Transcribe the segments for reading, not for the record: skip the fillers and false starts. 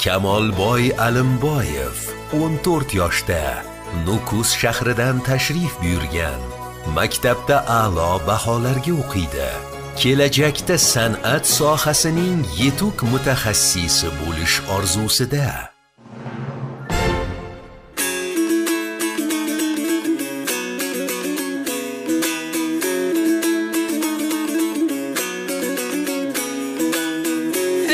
Kamolboy Alimboyev 14 yoshda Nukus shahridan tashrif buyurgan. Maktabda a'lo baholarga o'qiydi. Kelajakda san'at sohasining yetuk mutaxassisi bo'lish orzusida.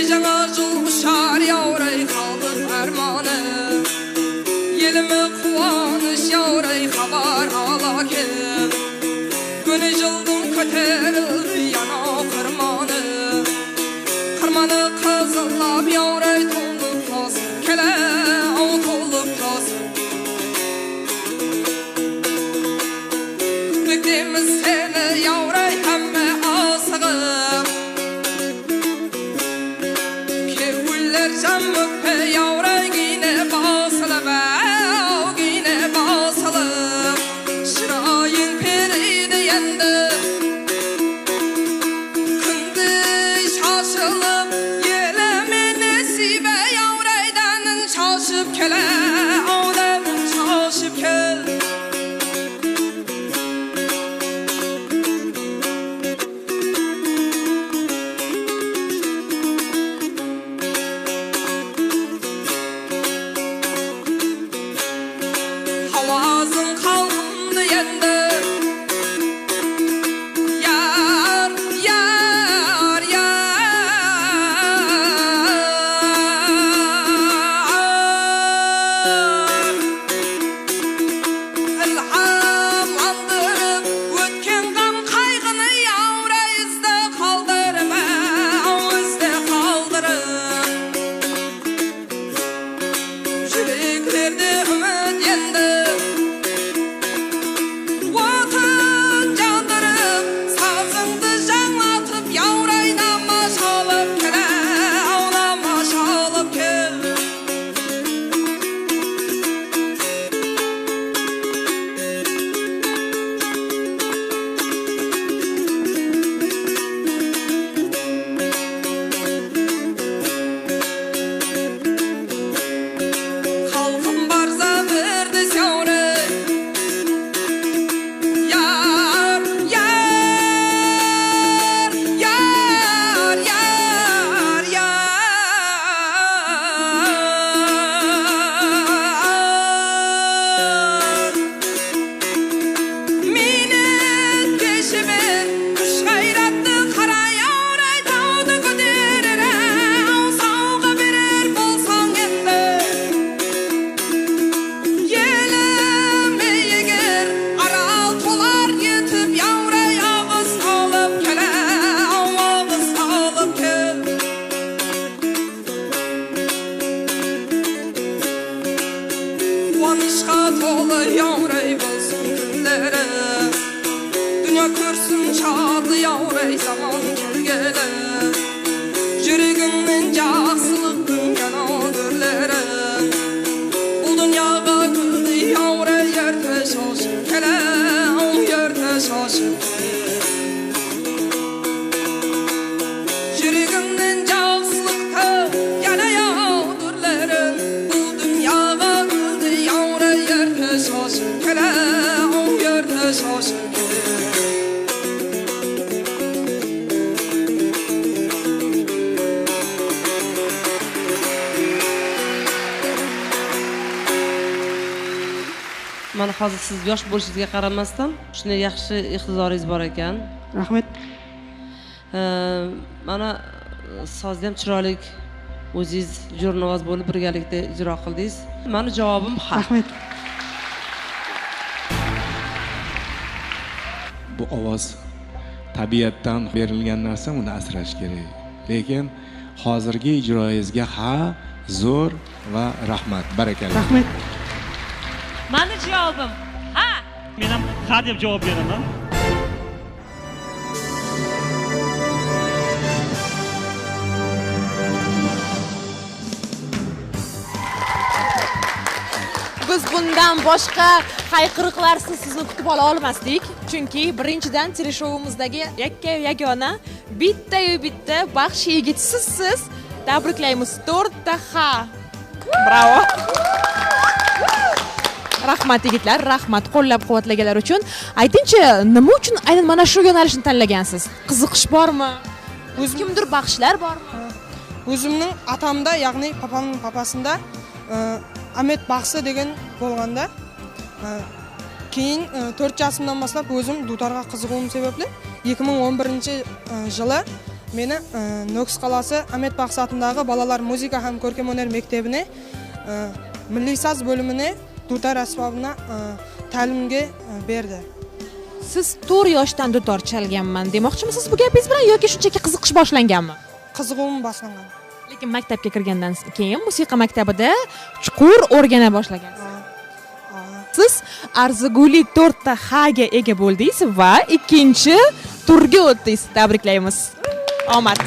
Жаңа жыл ұшар яурай халық арманы, еліме қуаныш яурай хабар ала кел. Күні жылдың көтерілді яна қырманы, қырманы қызыллап яурай толып тасып келе, ау толып тасып. Күтмектеміз сені яурай әмме асығып, кеуілдер жамып яурай киіне басылып, ау киіне басылып. Шырайың перейді енді, күндей шашылып, еліме несібе яурай дәнін шашып келе, ау дәнін шашып кел. Havazın kalkındı yendi, yar, yar, yar. İlham andırıp ötken gam kaygını yavra izde kaldırıp, izde kaldırıp. Yüreklerde ümit yendi, Отын жандырып, сазыңды жаңлатып, яурай нама шалып кел, ау нама шалып кел. Халқым барса бірді сәурі, Yar, yar, yar, yar, yar. Meynet кешіп күш қайратты қара яурай тауды көтерер, ау сауға берер болсаң енді. Еліме егер арал толар етіп, яурай ағыз алып кел, ау ағыз алып кел. Қуанышқа толы яурай болсын күндері, дүние көрсін шатлы яурай заман келгелі. Жүрегіңнен жақсылықтың яна түрлері, бұл дүнияға гүлді яурай ерте шашып келе, ау ерте шашып кел. Жүрегіңнен жақсылықты яна түрлерін, бұл дүнияға гүлді яурай ерте шашып келе, ау ерте шашып кел. Mana hozir siz yosh bo'lishingizga qaramasdan shunday yaxshi iqtidoringiz bor ekan. Rahmat. Mana sozni ham chiroyli o'zingiz jo'rnavoz bo'lib birgalikda ijro qildingiz. Mani javobim ha. Rahmat. Bu ovoz tabiatdan berilgan narsa, uni asrash kerak. Lekin hozirgi ijroyingizga ha, zo'r va rahmat, barakalla. Rahmat. Mani javobim ha. Men ham ha deb javob beraman. Biz bundan boshqa hayqiriqlarsiz sizni kutib ola olmasdik. Chunki birinchidan teleshouvimizdagi yakka yagona bitta-yu bitta baxshi yigit sizsiz. Tabriklaymiz, 4 ta ha. Bravo! Rahmat, yigitlar, rahmat qo'llab quvvatlaganlar uchun. Aytingchi, nima uchun aynan mana shu yo'nalishni tanlagansiz? Qiziqish bormi? O'zim Kimdir baxshilar bormi? Өзімнің атамда, яғни папамның папасында Әмет бақсы деген болғанда, кейін 4 жасымнан бастап өзім дутарға қызығуым себепті 2011 жылы мені Нүкіс қаласы Әмет бақсы атындағы балалар музыка һәм көркемөнер мектебіне milli saz бөліміне дутар аспабына тәлімге берді. Siz 4 yoshdan dutor chalganman demoqchimisiz bu gapingiz bilan yoki shunchaki qiziqish boshlanganmi? Қызығуым басталған. Lekin maktabga kirgandan keyin musiqa maktabida chuqur o'rgana boshlagansiz. Siz arziguli 4 ta haga ega bo'ldingiz va ikkinchi turga o'tdingiz. Tabriklaymiz, omad!